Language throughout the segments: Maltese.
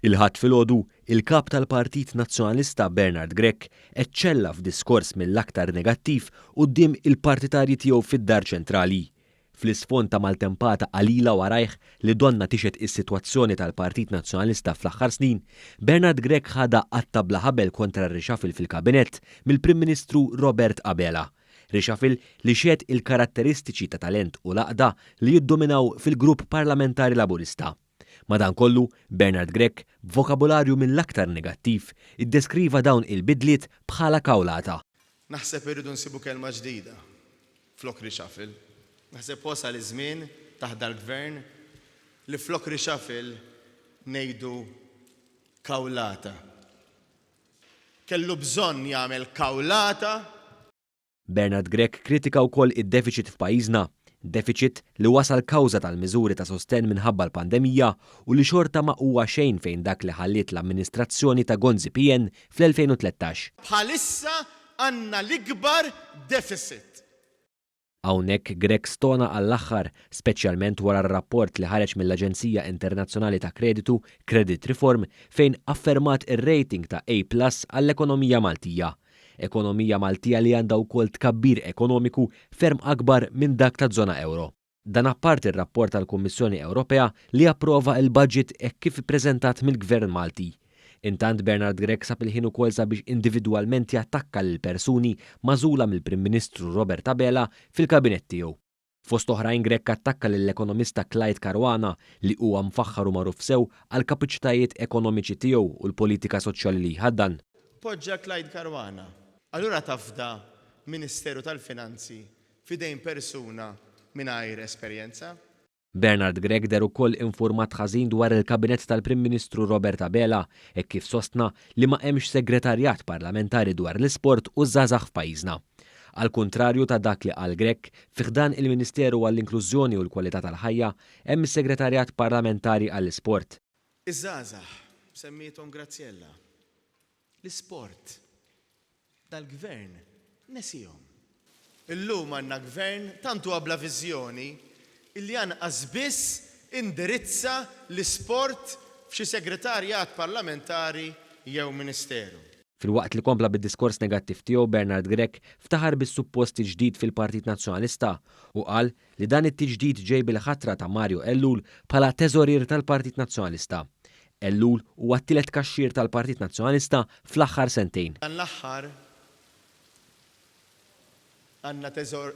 Il-Ħadd filgħodu, il-Kap tal-Partit Nazzjonalista Bernard Grech eċċella f'diskors mill-aktar negattiv quddiem il-partitarji tiegħu fid-Dar Ċentrali. Fl-isfond ta' maltempata qalila warajh li donnha tixhed is-sitwazzjoni tal-Partit Nazzjonalista fl-aħħar snin, Bernard Grech ħadha qatta' bla ħabel kontra r-reshuffle fil-Kabinett mill-Prim Ministru Robert Abela. Reshuffle li xehed il-karatteristiċi ta' talent u l-għaqda li jiddominaw fil-Grupp Parlamentari Laburista. Madankollu, Bernard Grech, b'vokabularju mill-aktar negattiv, iddeskriva dawn il-bidliet bħala kawlata. Naħseb irridu nsibu kelma ġdida flok reshuffle. Naħseb wasal iż-żmien taħt dal-Gvern li flok reshuffle ngħidu kawlata. Kellu bżonn jagħmel kawlata. Bernard Grech kritika wkoll id-defiċit f'pajjiżna, defiċit li wasal kawża tal-miżuri ta' sostenn minħabba l-pandemija u li xorta ma huwa xejn fejn dak li ħalliet l-amministrazzjoni ta' Gonzi PN fl-2013. Bħalissa għandna l-ikbar deficit. Hawnhekk Grech stona għall-aħħar, speċjalment wara r-rapport li ħareġ mill-aġenzija internazzjonali ta' kreditu Credit Reform fejn affermat ir-rating ta' A plus għall-ekonomija Maltija. Ekonomija Maltija li għandha wkoll tkabbir ekonomiku ferm akbar minn dak taż-żona ewro. Dan apparti r-rapport tal-Kummissjoni Ewropea li approva l-budget hekk kif ippreżentat mill-Gvern Malti. Intant Bernard Grech sab il-ħin ukoll sabiex individwalment jattakka lil persuni magħżula mill-Prim Ministru Robert Abela fil-kabinett tiegħu. Fost oħrajn Grech attakka lill-ekonomista Clyde Caruana li huwa mfaħħar u magħruf sew għall-kapaċitajiet ekonomiċi tiegħu u l-politika soċjali li jħaddan. Poġġa Clyde Caruana. Allura tafda Ministeru tal-Finanzi f'idejn persuna mingħajr esperjenza? Bernard Grech deher ukoll infurmat ħażin dwar il-Kabinett tal-Prim Ministru Robert Abela hekk kif sostna li ma hemmx segretarjat parlamentari dwar l-isport u ż-żgħażagħ f'pajjiżna. Għall-kuntrarju ta' dak li qal Grech, fi ħdan il-Ministeru għall-Inklużjoni u l-Kwalità tal-Ħajja hemm is-Segretarjat Parlamentari għall-Isport. Iż-żgħażagħ, semmiethom Graziella. L-isport. Dal-Gvern nesihom. Illum għandna Gvern tant huwa bla viżjoni illi anqas biss indirizza l-isport f'xi segretarjat parlamentari jew ministeru. Filwaqt li kompla bid-diskors negattiv tiegħu Bernard Grech ftaħar bis-suppost tiġdid fil-Partit Nazzjonalista u qal li dan it-tiġdid ġej bil-ħatra ta' Mario Ellul bħala Teżorier tal-Partit Nazzjonalista. Ellul huwa t-tielet kaxxier tal-Partit Nazzjonalista fl-aħħar sentejn. Dan l-aħħar għandna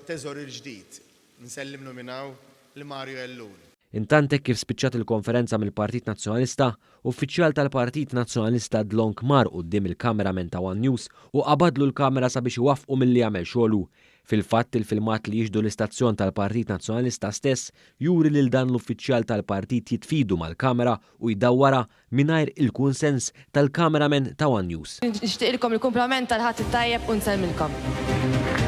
teżorier ġdid. Nsellimlu minn hawn lil Mario Ellul. Intant hekk kif spiċċat il-konferenza mill-Partit Nazzjonalista, uffiċjal tal-Partit Nazzjonalista dlonk mar quddiem il-cameraman ta' one News u qabadlu l-kamera sabiex iwaffqu milli jagħmel xogħlu. Fil-fatt il-filmat li jixhdu l-istazzjon tal-Partit Nazzjonalista stess juri lil dan l-uffiċjal tal-partit jitfidu mal-kamera u jdawwarha mingħajr il-kunsens tal-cameraman ta' one News. Nixtieqilkom il-kumplament tal-Ħadd it-tajjeb u nsellmilkom.